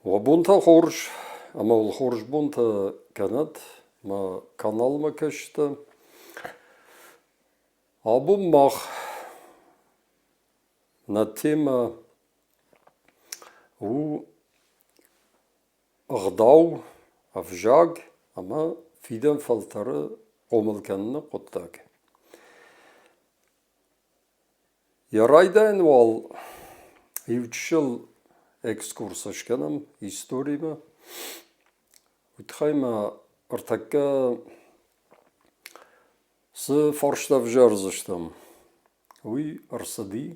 Уӕ бонтӕ хорз ӕмӕ уыл хорз бонтӕ кӕнӕд мӕ каналмӕ кӕсджытӕ. Абон мах нӕ темӕ у ӕгъдау, ӕвзаг ӕмӕ фидӕн фӕлтӕры хъомыл кӕныны хъуыддаг. Йӕ райдайӕн уал иу чысыл экскурс скӕнӕм историмӕ. Уый тыххӕй ма ӕртӕккӕ цы фарста ӕвзардзыстӕм, уый ӕрцыди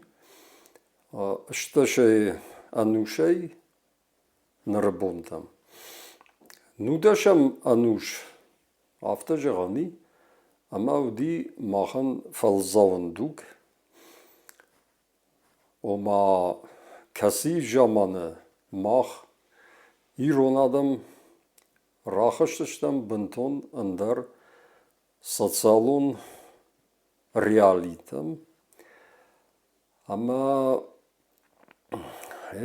стӕсӕй ӕнусӕй ныры бонтӕм. Нудӕсӕм ӕнус афтӕ зӕгъӕн и, ӕмӕ уыди махӕн фӕлдзӕуӕн дуг, ома кӕцыйы заманы мах, ирон адӕм, рахызтыстӕм бынтон ӕндӕр социалон реалитӕм ӕмӕ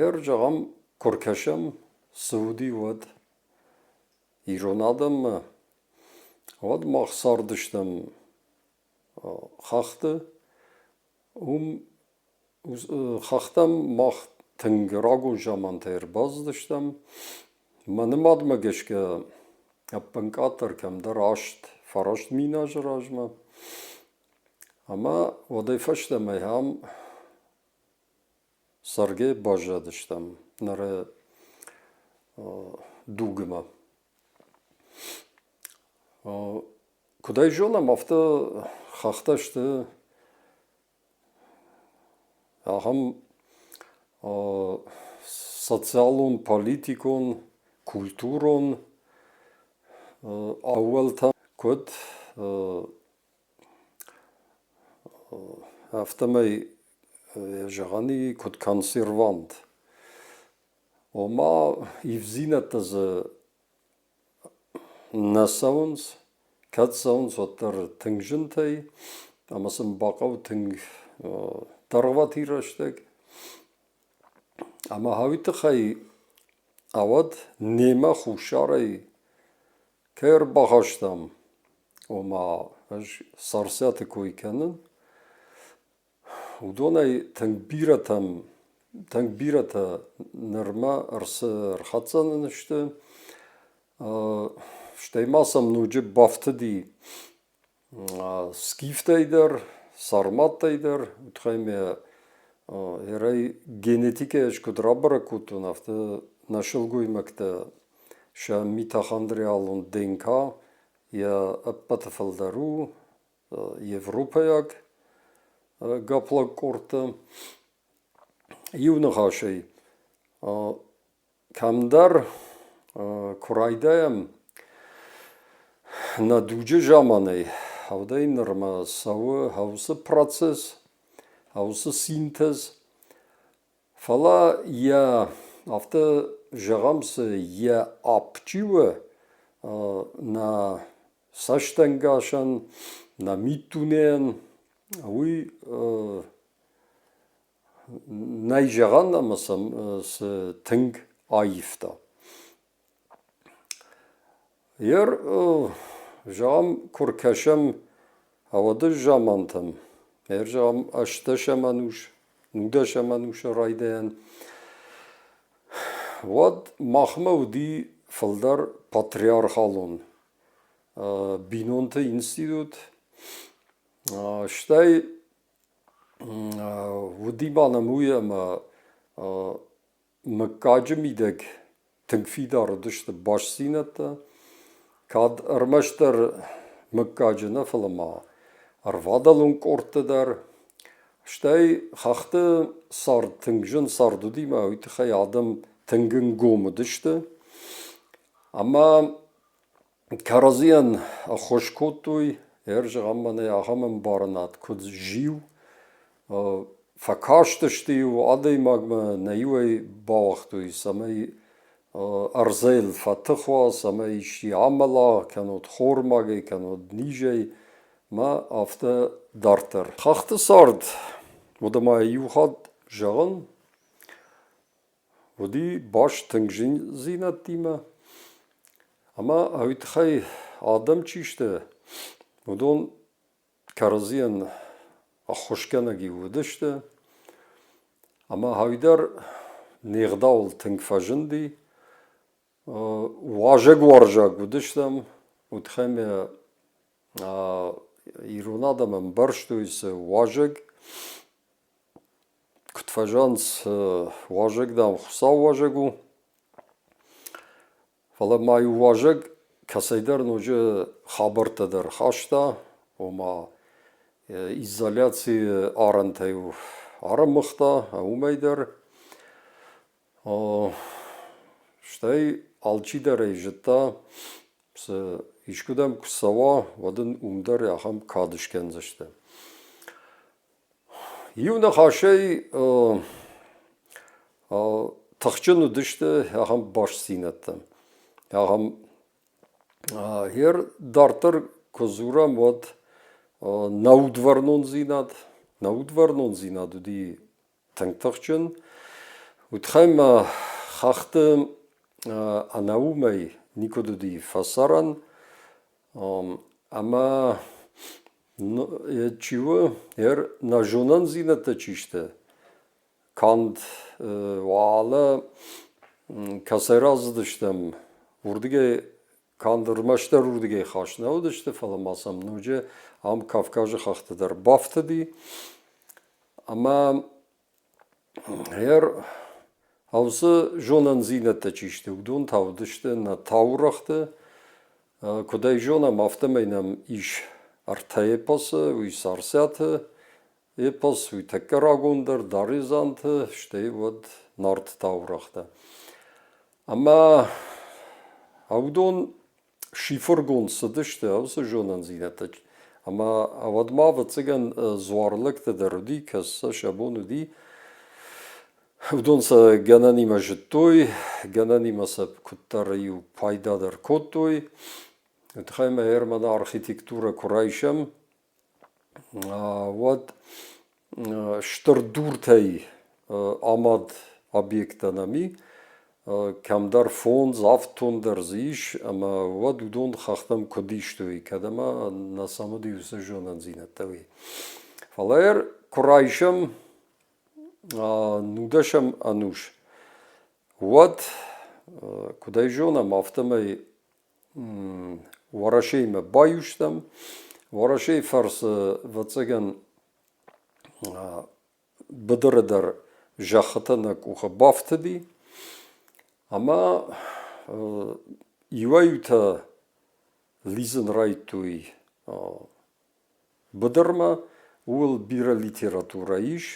ӕр зӕгъӕм, куы ркӕсӕм, цы уыди уӕд ирон адӕммӕ, уӕд мах цардыстӕм хӕхты. Уым хӕхтӕм мах тынг рагон замантӕй ӕрбацыдыстӕм. Мӕ нымадмӕ гӕсгӕ ӕппынкъаддӕр кӕмдӕр 8-9 мин азы размӕ. Ӕмӕ уӕдӕй фӕстӕмӕ ам цӕргӕ баззадыстӕм ныры дугмӕ. Куыд ӕй зонӕм, афтӕ хӕхтӕ сты ахӕм социалон, политикон, культурон ӕууӕлтӕ, куыд Афтӕмӕй зӕгъӕн и, куыд консервант. Ома ивдзинӕдтӕ дзы нӕ цӕуынц, кӕд цӕуынц, уӕддӕр тынг зынтӕй, ӕмӕ сын бахъӕуы тынг дӕргъвӕтин рӕстӕг. Ӕмӕ уый тыххӕй ӕвӕд немӕ хуссарӕй кӕй ӕрбахастам, ома ӕз Царциаты кой кӕнын, уыдонӕй тынг бирӕтӕм, тынг бирӕтӕ нырмӕ ӕрхӕццӕ нын сты. Стӕй ма сӕм ноджы бафтыди скифтӕй дӕр, сарматтӕй дӕр, уый мӕ ерӕй генетикӕйӕ ӕз куыд рабӕрӕг кодтон, афтӕ нӕ сылгоймӕгтӕ сӕ митохондриалон ДНК йӕ ӕппӕты фылдӕр у европӕйаг гаплаг къордты. Иу ныхасӕй, кӕмдӕр куы райдайӕм нӕ дуджы заманӕй, ӕвдӕй нырмӕ цӕуы уыцы процесс, уыцы синтез, Фӕлӕ йӕ афтӕ зӕгъӕм, цы йӕ апп чи у нӕ цӕстӕнгасӕн, нӕ миддунейӕн, уый нӕй зӕгъӕн ӕмӕ сӕм цы тынг аивта. Ер, зӕгъӕм, куы ркӕсӕм ӕвӕды замантӕм, ер, зӕгъӕм, ӕстдӕсӕм ӕнус, нудӕсӕм ӕнусы райдайӕн, уӕд махмӕ уыди фылдӕр патриархалон бинонты институт, стӕй уыди ма нӕм уый, ӕмӕ Мыггаджы мидӕг тынг фидар уыдысты бастдзинӕдтӕ, кӕд ӕрмӕстдӕр мыггаджы нӕ, фӕлӕ ма ӕрвадӕлон къордты дӕр. Стӕй хӕхты цард тынг зын цард уыди ӕмӕ уый тыххӕй адӕм тынг ӕнгом уыдысты. Ӕмӕ кӕрӕдзийӕн ӕххуыс кодтой, ӕрзӕгъӕм мӕнӕ ахӕм ӕмбарынад, куыд зиу, фӕкастысты-иу адӕймагмӕ, нӕ иуӕй бауагътой, цӕмӕй ӕрдзӕйыл фӕтых уа, цӕмӕй исчи амӕла, кӕнӕд хормагӕй, кӕнӕд низӕй, мӕ афтӕ дарддӕр. Хӕхты цард, уӕдӕ ма иу хатт зӕгъын, Уыди баст тынг зындзинӕдтимӕ, ӕмӕ уый тыххӕй адӕм чи сты, уыдон кӕрӕдзийӕн ӕххуысгӕнӕг-иу уыдысты. Ӕмӕ уый дӕр не гъдауыл тынг фӕзынди. Уазӕгуарзаг уыдыстӕм, уый тыххӕй мӕ ирон адӕм ӕмбӕрстой сӕ уазӕг. Куыд фӕзӕгъынц, уазӕг, дам, Хуыцау уазӕг у. Фӕлӕ ма-иу уазӕг кӕцӕйдӕр ноджы хабӕрттӕ дӕр хаста, ома изоляцийы арӕнтӕ-иу ӕрӕмыгъта уымӕй дӕр. Стӕй алчидӕр ӕй зыдта, цы искуыдӕм куы цӕуа, уӕд ын уым дӕр ахӕм кад скӕндзысты. Иу ныхасӕй тыхджын уыдысты ахӕм бастдзинӕдтӕ. Ахӕм гъер дарддӕр куы дзурӕм, уӕд нӕ удварнондзинад, нӕ удварнондзинад уыди тынг тыхджын. Уый тыххӕй ма хӕхты ӕнӕ уымӕй никуыд уыди фӕцӕрӕн. Ӕмӕ чи у, ер нӕ зонӕндзинӕдтӕ чи сты, канд уӕлӕ кӕцӕй рацыдыстӕм, уырдыгӕй канд ӕрмӕстдӕр уырдыгӕй хаст нӕ уыдысты, фӕлӕ ма сӕм ноджы ам Кавказы хӕхты дӕр бафтыди. Ӕмӕ Гъер уыцы зонӕндзинӕдтӕ чи сты, уыдон та уыдысты нӕ таурӕгъты. Куыд ӕй зонӕм, афтӕмӕй нӕм ис ӕртӕ эпосы, уый Царциаты эпос, уый тӕккӕ рагондӕр, Даредзанты, стӕй уӕд Нарты таурӕгътӕ. Ӕмӕ уыдон шифргонд цыдысты уыцы зонӕндзинӕдтӕ. Ӕмӕ уӕд ма, ӕвӕццӕгӕн, дзуарлӕгтӕ дӕр уыди, кӕцы сӕ бон уыди. Уыдон сӕ гӕнӕнимӕ зыдтой, гӕнӕнимӕ сӕ куыддӕр-иу пайда дӕр кодтой. Уый тыххӕй ма Ерманы архитектурӕ куы райсӕм, уӕд стыр дуртӕй амад объекттӕ нӕм и, кӕмдӕр фондз, авд тон дӕр дзы ис, ӕмӕ уӕд уыдон хӕхтӕм куыд истой, кӕд ӕмӕ нӕ сӕм уыди уыцы зонӕндзинӕдтӕ, уый. Фӕлӕ куы райсӕм нудӕсӕм ӕнус, уӕд, куыд ӕй зонӕм, афтӕмӕй Уӕрӕсеимӕ баиу стӕм. Уӕрӕсейы фӕрцы, ӕвӕццӕгӕн, быдыры дӕр зӕххытӕ нӕ къухы бафтыди. Ӕмӕ иуӕй-иутӕ лидзын райдыдтой быдырмӕ, ууыл бирӕ литературӕ ис.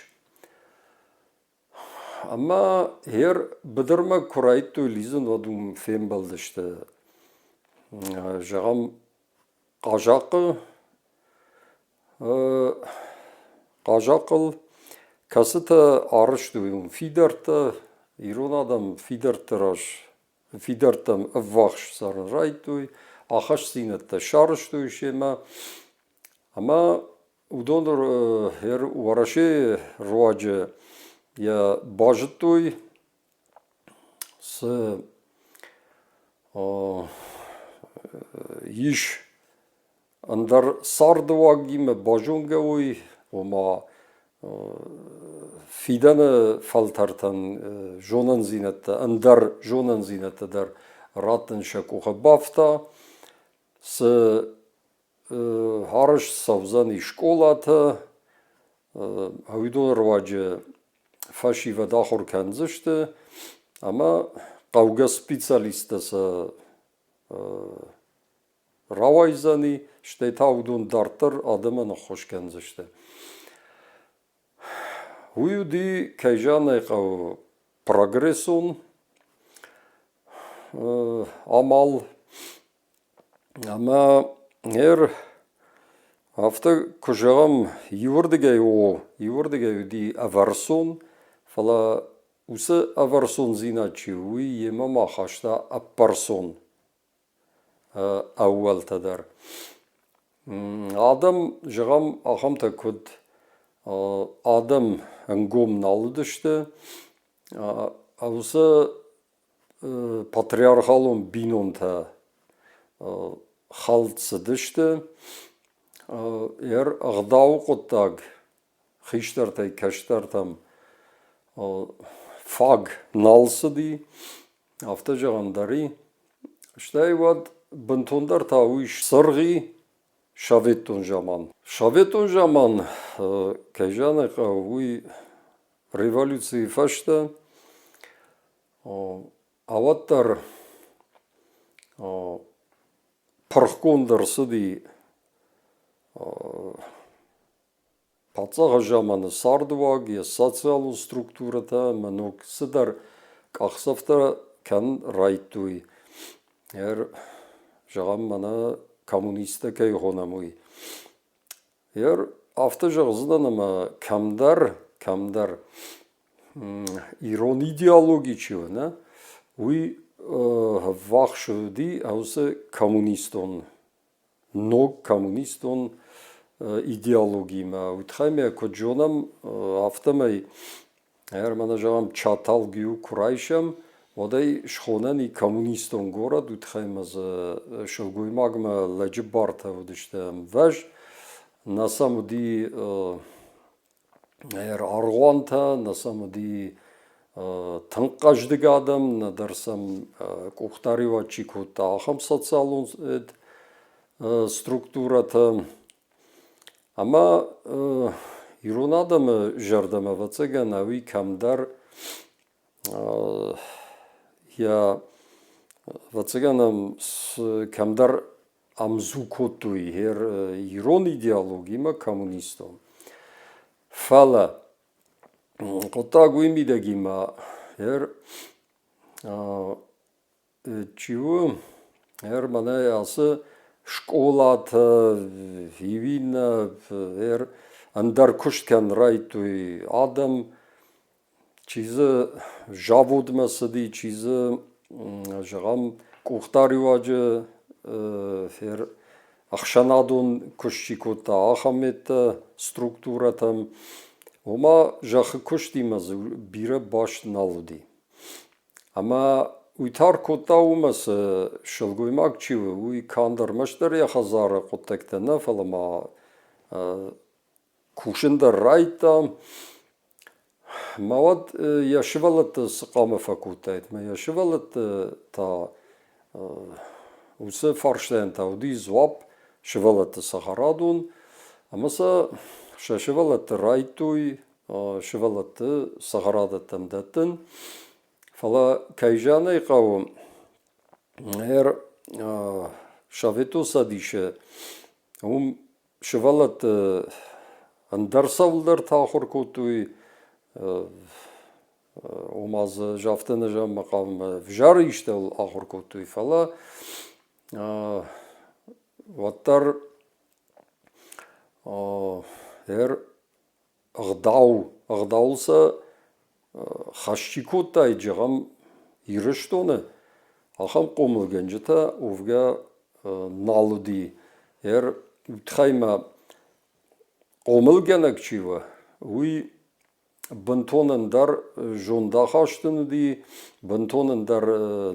Ӕмӕ гъер быдырмӕ куы райдыдтой лидзын, уӕд уым фембӕлдысты, зӕгъӕм, хъазахъхъы хъазахъхъыл, кӕцытӕ арӕзтой уым фидӕрттӕ, ирон адӕм фидӕртты раз фидӕрттӕм ӕввахс цӕрын райдыдтой, ахӕстдзинӕдтӕ сарӕзтой семӕ ӕмӕ уыдон Уӕрӕсейы руаджы йӕ базыдтой, цы ис ӕндӕр цардыуагимӕ базонгӕ уой, ома фидӕны фӕлтӕртӕн зонӕндзинӕдтӕ, ӕндӕр зонӕндзинӕдтӕ дӕр раттын сӕ къухы бафта, цы арӕзт цӕудзӕни скъолатӕ, уыдоны руаджы фӕсивӕд ахуыр кӕндзысты ӕмӕ хъӕугӕ специалисттӕ сӕ рауайдзӕни, стӕй та уыдон дарддӕр адӕмӕн ӕххуыс кӕндзысты. Уый уыди, кӕй зӕгъын ӕй хъӕуы, прогрессон амал ӕмӕ ныр афтӕ куы зӕгъӕм, иуырдыгӕй о, иуырдыгӕй уыди ӕвӕрцон, фӕлӕ уыцы ӕвӕрцондзинад чи у, уый йемӕ ма хаста ӕппӕрцон ӕууӕлтӕ дӕр. Адӕм, зӕгъӕм, ахӕмтӕ куыд адӕм ӕнгом нал уыдысты. Уыцы патриархалон бинонтӕ хӕлд цыдысты. Ӕгъдауы хъуыддаг хистӕртӕй кӕстӕртӕм фаг нал цыди, афтӕ зӕгъӕн дӕр и. Стӕй уӕд бынтондӕр та уый сцыргъ и советон заман. Советон заман, кӕй зӕгъын ӕй хъӕуы, уый революцийы фӕстӕ ауӕддӕр пырхгонд ӕрцыди паддзахы заманы цардыуаг, йӕ социалон структурӕтӕ ӕмӕ ног цыдӕр къахдзӕфтӕ кӕнын райдыдтой. Зӕгъӕм, мӕнӕ коммунисттӕ кӕй хонӕм, уый. Афтӕ зӕгъдзынӕн, ӕмӕ кӕмдӕр, кӕмдӕр ирон идеологи чи у, нӕ, уый ӕввахс уыди уыцы коммунистон, ног коммунистон идеологимӕ. Уый тыххӕй ма куыд зонӕм, афтӕмӕй Ӕрмӕнӕ зӕгъӕм, Чаталгиу куы райсӕм, уӕд ӕй схонӕн и коммунистон горӕт, уый тыххӕй ма дзы сылгоймагмӕ лӕджы бартӕ уыдысты ӕмвӕз. Нӕ сӕм уыди аргъуантӕ, нӕ сӕм уыди тынг хъӕздыг адӕм, нӕдӕр сӕм къухдариуӕг чи кодта, ахӕм социалон структурӕтӕ. Ӕмӕ ирон адӕмы зӕрдӕмӕ, ӕвӕццӕгӕн, ӕви кӕмдӕр йӕ, ӕвӕццӕгӕн ӕм кӕмдӕр ӕмдзу кодтой ирон идеологимӕ коммунистон. Фӕлӕ хъуыддаг уый мидӕгимӕ Чи у, мӕнӕ ацы скъолатӕ, иннӕ ӕндӕр куыст кӕм райдыдтой адӕм, чи дзы заводмӕ цыди, чи дзы, зӕгъӕм, къухдариуӕджы ӕхсӕнадон куыст чи кодта, ахӕм структурӕтӕм. Ома зӕххы куыстимӕ дзы бирӕ баст нал уыди. Ӕмӕ уый та ӕркодта уымӕ, цы сылгоймаг чи у, уый канд ӕрмӕстдӕр йӕ хӕдзары хъуыддӕгтӕ нӕ, фӕлӕ ма кусын дӕр райдыдта. Мӕ уӕд йӕ сывӕллӕтты цы хъуамӕ фӕкодтаид? Мӕ йӕ сывӕллӕтты та уыцы фарстайӕн та уыди дзуапп сывӕллӕтты цӕхӕрадон. Ӕмӕ сӕ сӕ сывӕллӕтты райдыдтой сывӕллӕтты цӕхӕрадӕттӕм дӕттын. Фӕлӕ, кӕй зӕгъын ӕй хъӕуы, Советон Цӕдисы уым сывӕллӕтты ӕндӕр цӕуылдӕрты ахуыр кодтой, ома дзы ӕз афтӕ нӕ зӕгъын мӕ хъавын, ӕвзӕр истӕуыл ахуыр кодтой, фӕлӕ уӕддӕр ӕгъдау, ӕгъдауыл сӕ хӕс чи кодтаид, зӕгъӕм, Ирыстоны, ахӕм хъомылгӕнджытӕ уӕвгӕ нал уыди. Тыххӕй ма хъомылгӕнӕг чи у, уый бынтон ӕндӕр зондахаст ын уыди, бынтон ӕндӕр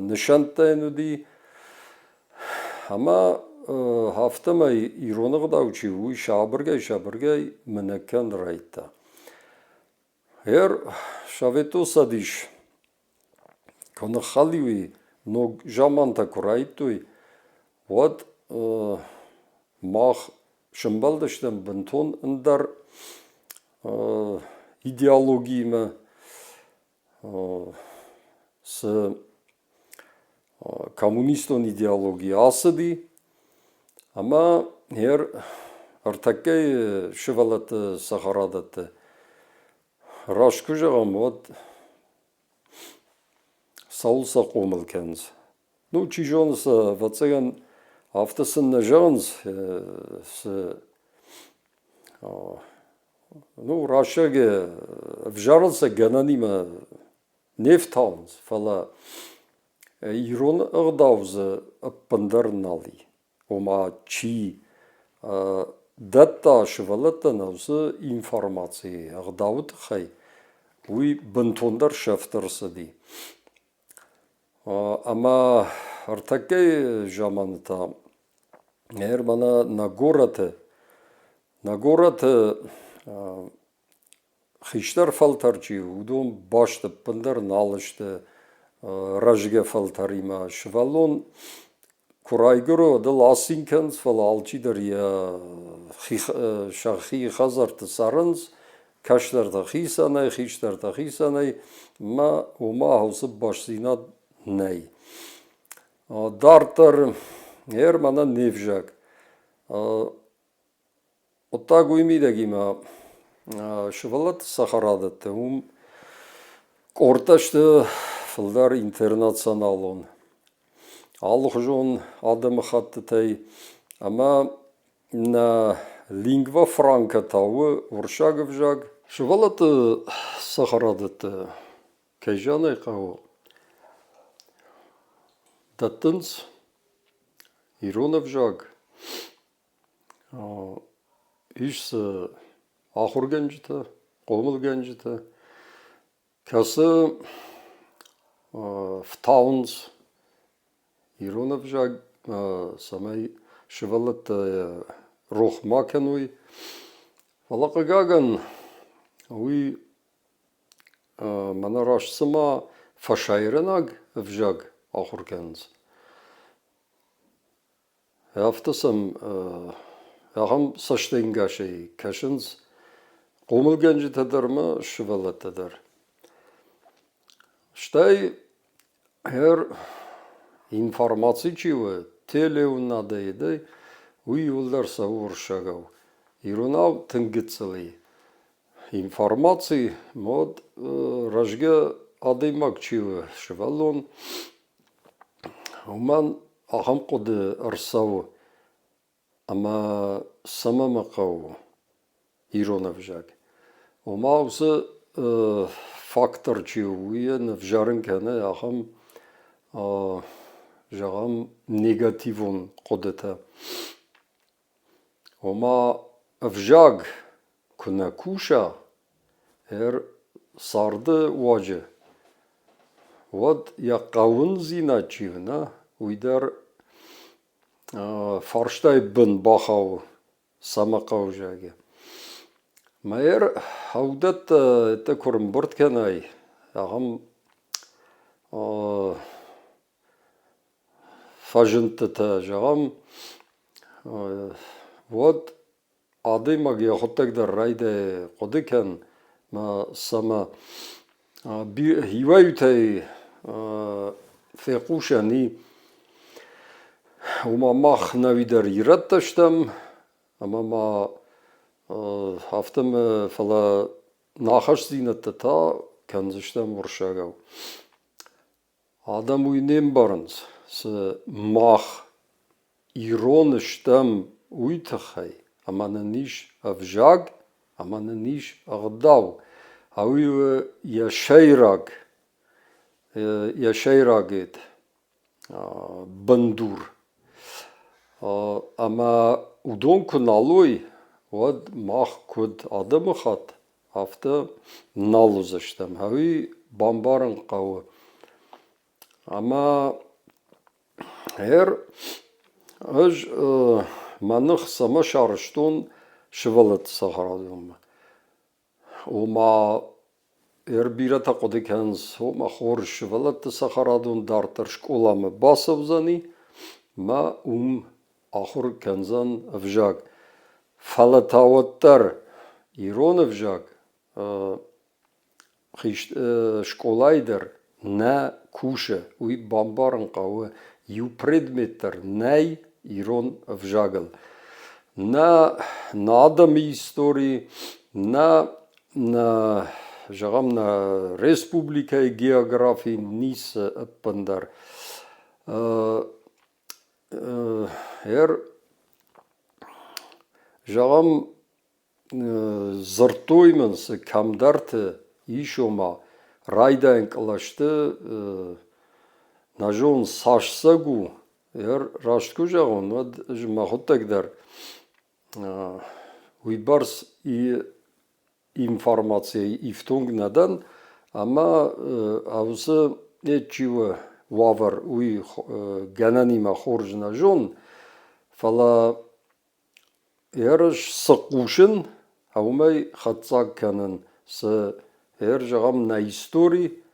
нысӕнттӕ йын уыди. Ӕмӕ афтӕмӕй ирон ӕгъдау чи у, уый сабыргай-сабыргай мынӕг кӕнын райдыдта. Гъер Советон Цӕдис куы ныххӕлиу и, ног замантӕ куы райдыдтой, уӕд мах сӕмбӕлдыстӕм бынтон ӕндӕр идеологиимӕ, цы коммунистон идеологи ацыди, ӕмӕ ныр ӕртӕккӕйы сывӕллӕтты цӕхӕрадӕтты раст куы зӕгъӕм, уӕд цӕуыл сӕ хъомыл кӕнынц? Ну, чи зоны сӕ, ӕвӕццӕгӕн, афтӕ сын нӕ зӕгъынц, цы ну, рӕстӕг ӕвзарынц сӕ гӕнӕнимӕ не фтауынц, фӕлӕ ирон ӕгъдау дзы ӕппындӕр нал и. Ома, чи дӕтта сывӕллӕттӕн уыцы информаци ӕгъдауы тыххӕй, уый бынтондӕр сӕфт ӕрцыди. Ӕмӕ ӕртӕккӕйы заманы та ныр мӕнӕ нӕ горӕты хистӕр фӕлтӕр чи у, уыдон баст ӕппындӕр нал сты рӕзгӕ фӕлтӕримӕ. Сывӕллон куы райгуыры, уӕд ыл ацин кӕнынц, фӕлӕ алчидӕр йӕ сӕхи хӕдзӕртты цӕрынц, кӕстӕртӕ хицӕнӕй, хистӕртӕ хицӕнӕй, ӕмӕ уымӕ уыцы бастдзинад нӕй. Дарддӕр ӕр мӕнӕн не взаг. Хъуыддаг уый мидӕг и мӕ сывӕллӕтты цӕхӕрадӕтты уым къордтӕ сты фылдӕр интернационалон, алыхуызон адӕмыхӕттытӕй ӕмӕ нӕ лингва франка та у уырыссаг ӕвзаг. Сывӕллӕтты цӕхӕрадӕтты, кӕй зӕгъын ӕй хъӕуы, дӕттынц ирон ӕвзаг. Ис дзы ахуыргӕнджытӕ, хъомылгӕнджытӕ, кӕцы фтауынц ирон ӕвзаг, цӕмӕй сывӕллӕттӕ рох ма кӕной. Фӕлӕ, хъыгагӕн, уый мӕнӕ раст цыма фӕсайрӕнаг ӕвзаг ахуыр кӕнынц. Афтӕ сӕм ахӕм цӕстӕнгасӕй кӕсынц хъомылгӕнджытӕ дӕр ӕмӕ сывӕллӕттӕ дӕр. Стӕй информаци чи у, телеуынадӕй, уый иууылдӕр цӕуы уырыссагау. Иронау тынг гыццыл и. Информаци, уӕд рӕзгӕ адӕймаг чи у, сывӕллон, Уымӕн ахӕм хъуыды ӕрцӕуы, ӕмӕ цӕмӕ мӕ хъӕуы ирон ӕвзаг. Ома уыцы фактор чи у, уый йын ӕвзӕрын кӕны ахӕм, зӕгъӕм, негативон хъуыдытӕ. Ома ӕвзаг куы нӕ куса царды уаджы, уӕд йӕ хъӕуындзинад чи уына, уый дӕр фарстайы бын бахауы, цӕмӕ хъӕуы, зӕгъгӕ. Мӕ уыдӕттӕ куы рымбырд кӕнай, ахӕм фӕзындтытӕ, зӕгъӕм, уӕд адӕймаг йӕхуыдтӕг дӕр райдайы хъуыды кӕн, мӕ цӕмӕ иуӕй-иутӕй фехъусӕн и, ома мах нӕуидӕр ирӕттӕ стӕм, ӕмӕ ма афтӕ фӕлӕ нӕ ахастдзинӕдтӕ та кӕндзыстӕм уырыссагау. Адӕм уый не мбарынц, цы мах ирон стӕм, уый тыххӕй, ӕмӕ нын ис ӕвзаг ӕмӕ нын ис ӕгъдау. Уый у йӕ сӕйраг бындур. Ӕмӕ уыдон куы нал уой, уӕд мах куыд адӕмыхатт, афтӕ нал уыдзыстӕм. Ӕви бамбарын хъӕуы. Ӕмӕ ӕз мӕ ных цӕмӕ сарӕзтон сывӕллӕтты цӕхӕрадонмӕ. Ома бирӕтӕ хъуыды кӕнынц, ома хорз сывӕллӕтты цӕхӕрадон дарддӕр скъоламӕ бацӕудзӕни мӕ уым ахуыр кӕндзӕн ӕвзаг. Фӕлӕ та уӕддӕр ирон ӕвзаг скъолайы дӕр нӕ кусы, уый бамбарын хъӕуы, иу предмет дӕр нӕй ирон ӕвзагыл. Нӕ нӕ адӕмы истори, нӕ нӕ зӕгъӕм, нӕ республикӕйы географи ницы ӕппындӕр. Зӕгъӕм, дзырдтой мын, цы кӕмдӕрты ис, ома райдайӕн кълӕсты нӕ зонын, цас цӕг у, раст куы зӕгъон, уӕд ӕз мӕхуыдтӕг дӕр уыйбӕрц информацийӕ ифтонг нӕ дӕн. Ӕмӕ уыцы чи у уавӕр, уый гӕнӕнимӕ хорз нӕ зон, фӕлӕ ерыс цы хъусын, уымӕй хатдзӕг кӕнын, цы ер зӕгъӕм нӕ истори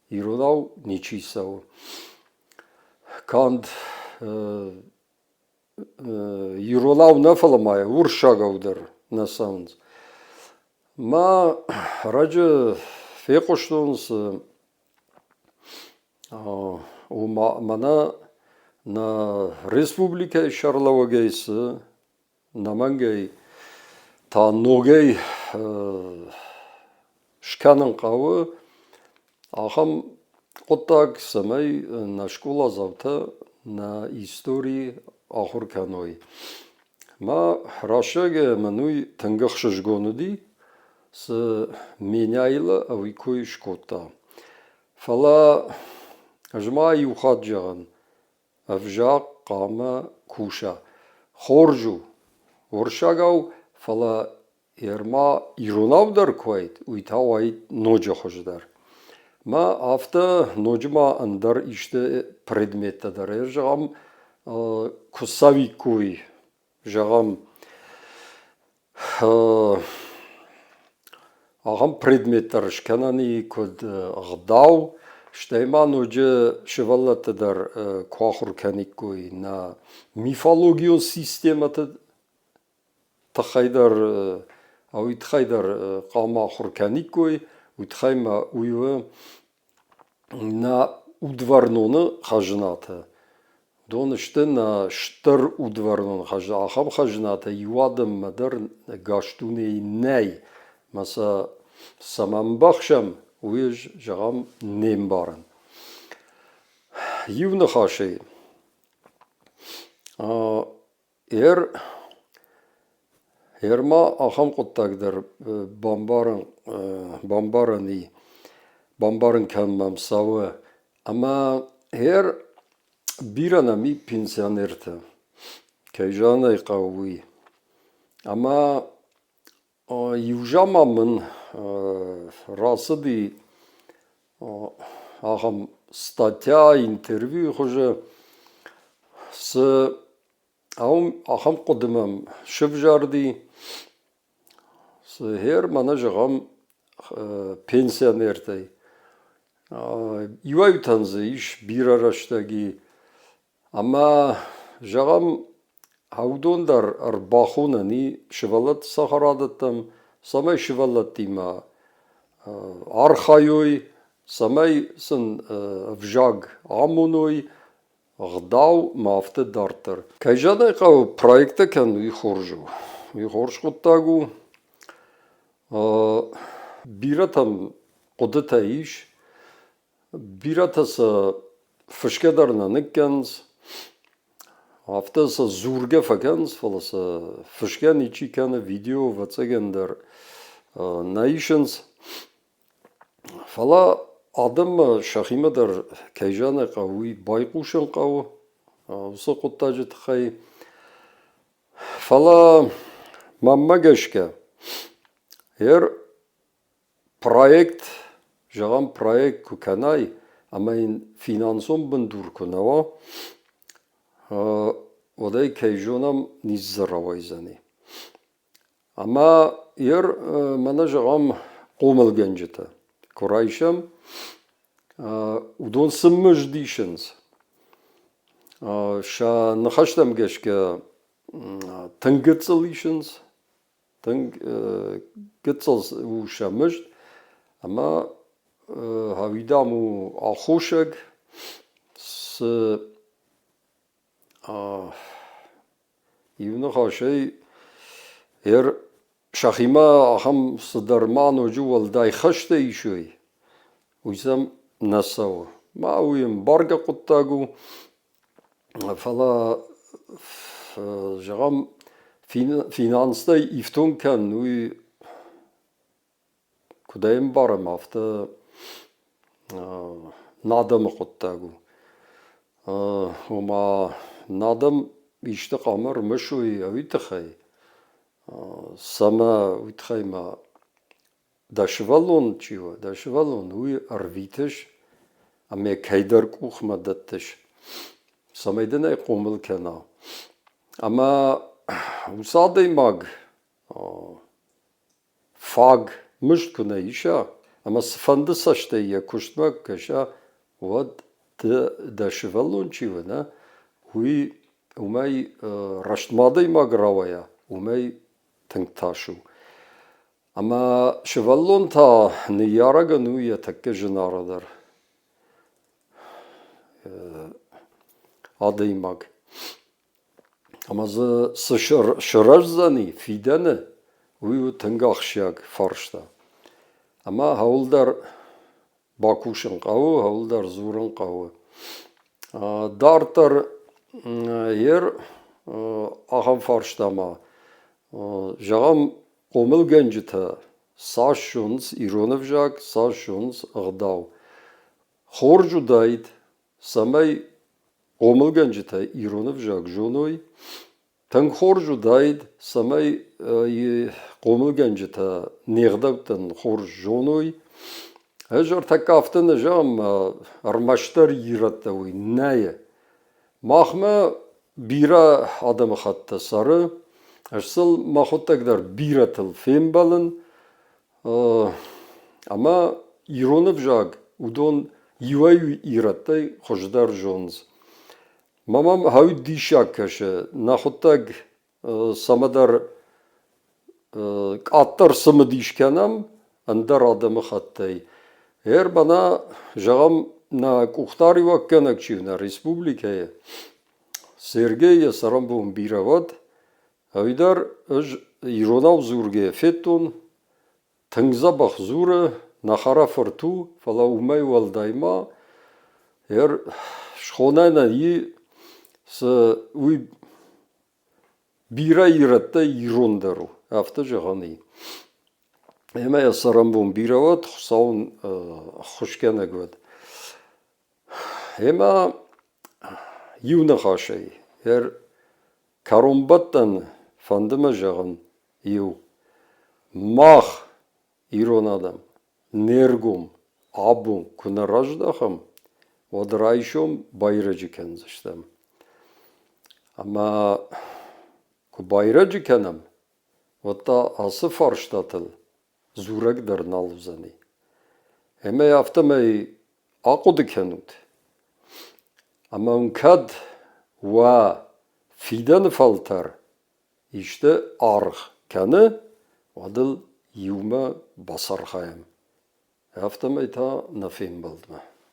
иронау ничи цӕуы. Канд иронау нӕ, фӕлӕ ма уырыссагау дӕр нӕ цӕуынц. Мӕ раджы фехъуыстон, цы ома мӕнӕ нӕ республикӕйы сӕргълӕууӕгӕй цы ӕнӕмӕнгӕй та ногӕй скӕнын хъӕуы ахӕм хъуыддаг, цӕмӕй нӕ скъоладзаутӕ нӕ истори ахуыр кӕной. Мӕ рӕстӕг мын уый тынг ӕхсызгон уыди, цы Меняйло уый кой скодта. Фӕлӕ ӕз ма иу хатт зӕгъын, ӕвзаг хъуамӕ куса. Хорз у уырыссагау, фӕлӕ ма иронау дӕр куы уаид, уый та уаид ноджы хуыздӕр. Мӕ афтӕ ноджы ма ӕндӕр исты предметтӕ дӕр, зӕгъӕм, куы цӕуиккой, зӕгъӕм, ахӕм предмет дӕр скӕнӕн и, куыд ӕгъдау, стӕй ма ноджы сывӕллӕтты дӕр куы ахуыр кӕниккой нӕ мифологион системӕты тыххӕй дӕр, уый тыххӕй дӕр хъуамӕ ахуыр кӕниккой, уый тыххӕй ма уый у нӕ удварноны хӕзнатӕ. Уыдон сты нӕ стыр удварнон хӕзна. Ахӕм хӕзнатӕ иу адӕммӕ дӕр ӕгас дунейы нӕй. Мӕ сӕ цӕмӕ ӕмбӕхсӕм, уый ӕз, зӕгъӕм, не мбарын. Иу ныхасӕй, Ӕр ма ахӕм хъуыддаг дӕр бамбарын, бамбарӕн и, бамбарын кӕн мӕм цӕуы, ӕмӕ ӕр бирӕ нӕм и пенсионертӕ, кӕй зӕгъын ӕй хъӕуы, уый. Ӕмӕ иу заман мын рацыди ахӕм статья, интервьюйы хуызы, цы ахӕм хъуыды мӕм сывзӕрди, цы гъер мӕнӕ зӕгъӕм пенсионертӕй. Иуӕй-иутӕн дзы ис бирӕ рӕстӕги ӕмӕ, зӕгъӕм, уыдон дӕр ӕрбахонӕн и сывӕллӕтты цӕхӕрадӕттӕм, цӕмӕй сывӕллӕттимӕ архайой, цӕмӕй сын ӕвзаг амоной, ӕгъдау ма афтӕ дарддӕр. Кӕй зӕгъын ӕй хъӕуы, проекттӕ кӕнын уый хорз у. Уый хорз хъуыддаг у. Бирӕтӕм хъуыдытӕ ис, бирӕтӕ сӕ фысгӕ дӕр нӕ ныккӕнынц, афтӕ сӕ дзургӕ фӕкӕнынц, фӕлӕ сӕ фысгӕ ничи кӕны, видео, ӕвӕццӕгӕн дӕр нӕ исынц. Фӕлӕ адӕммӕ сӕхимӕ дӕр, кӕй зӕгъын ӕй хъӕуы, уый байхъусын хъӕуы уыцы хъуыддаджы тыххӕй. Фӕлӕ мӕнмӕ гӕсгӕ, ер проект, зӕгъӕм, проект куы кӕнай ӕмӕ йын финансон бындур куы нӕ уа, уӕд ӕй, кӕй зонӕм, ницы рауайдзӕни. Ӕмӕ ер мӕнӕ зӕгъӕм хъомылгӕнджытӕ куы райсӕм, уыдон цы мызд исынц, сӕ ныхӕстӕм гӕсгӕ тынг гыццыл исынц, тынг гыццыл у сӕ мызд ӕмӕ ӕви дам у аххосаг, цы Иу ныхасӕй, ер сӕхимӕ ахӕм цыдӕр ма ноджы уӕлдай хӕстӕ исой, уый сӕм нӕ цӕуы. Ма уый ӕмбаргӕ хъуыддаг у, фӕлӕ, зӕгъӕм, финанстӕй ифтонг кӕнын, уый Куыд ӕй ӕмбарӕм, афтӕ нӕ адӕмы хъуыддаг у. Ома нӕ адӕм исты хъуамӕ ӕрымысой уый тыххӕй, цӕмӕ уый тыххӕй ма Дӕ сывӕллон чи у, дӕ сывӕллон, уый ӕрвитыс ӕмӕ кӕйдӕр къухмӕ дӕттыс, цӕмӕй дын ӕй хъомыл кӕна. Ӕмӕ уыцы адӕймаг фаг мызд куы нӕ иса ӕмӕ цыфӕнды цӕстӕй йӕ куыстмӕ куы кӕса, уӕд ды дӕ сывӕллон чи у, нӕ, уый уымӕй рӕстмӕ адӕймаг рауайа, уымӕй тынг тас у. Ӕмӕ сывӕллон та ныййарӕгӕн у йӕ тӕккӕ зынаргъдӕр адӕймаг. Ӕмӕ дзы цы сырӕздзӕни фидӕны, уый у тынг ахсджиаг фарста. Ӕмӕ хӕуылдӕр бакусын хъӕуы, хӕуылдӕр дзурын хъӕуы. Дарддӕр ер ахӕм фарста ма, зӕгъӕм, хъомылгӕнджытӕ цас зонынц ирон ӕвзаг, цас зонынц ӕгъдау. Хорз уыдаид, цӕмӕй хъомылгӕнджытӕ ирон ӕвзаг зоной. Тынг хорз уыдаид, цӕмӕй хъомылгӕнджытӕ не гъдӕуттӕн хорз зоной. Ӕз ӕртӕккӕ афтӕ нӕ зӕгъӕм, ӕрмӕстдӕр ирӕттӕ уый нӕй. Махмӕ бирӕ адӕмыхӕттӕ цӕры, ӕз сыл мӕхуыдтӕг дӕр бирӕтыл фембӕлын. Ӕмӕ ирон ӕвзаг уыдон иуӕй-иу ирӕттӕй хуыздӕр зонынц. Мӕ мӕм хауд диссаг кӕсы, нӕхуыдтӕг цӕмӕдӕр къаддӕр цымыдис кӕнӕм ӕндӕр адӕмыхаттӕй. Гъер мӕнӕ, зӕгъӕм, нӕ къухдариуӕггӕнӕг чи у нӕ республикӕйы, Сергей йӕ цӕрӕнбон бирӕ уӕд, ӕви дӕр ӕз иронау дзургӕйӕ федтон, тынг дзӕбӕх дзуры, нӕ хӕрӕфырт у, фӕлӕ уымӕй уӕлдай ма ер схонӕн и цы уый бирӕ ирӕттӕй ирондӕр у, афтӕ зӕгъӕн и. Ӕмӕ йӕ цӕрӕнбон бирӕ уӕд, Хуыцау ын ӕххуысгӕнӕг уӕд. Ӕмӕ иу ныхасӕй, ер Кӕронбӕттӕн фӕнды мӕ зӕгъын иу: мах, ирон адӕм, не ргом абон куы нӕ раздахӕм, уӕд райсом байрӕджы кӕндзыстӕм. Ӕмӕ куы байрӕджы кӕнӕм, уӕд та ацы фарстатыл дзурӕг дӕр нал уыдзӕни. Ӕмӕ афтӕмӕй ахъуыды кӕнут, ӕмӕ уын кӕд уӕ фидӕны фӕлтӕр исты аргъ кӕны, уӕд ыл иумӕ бацархайӕм. Афтӕмӕй та нӕ фембӕлдмӕ.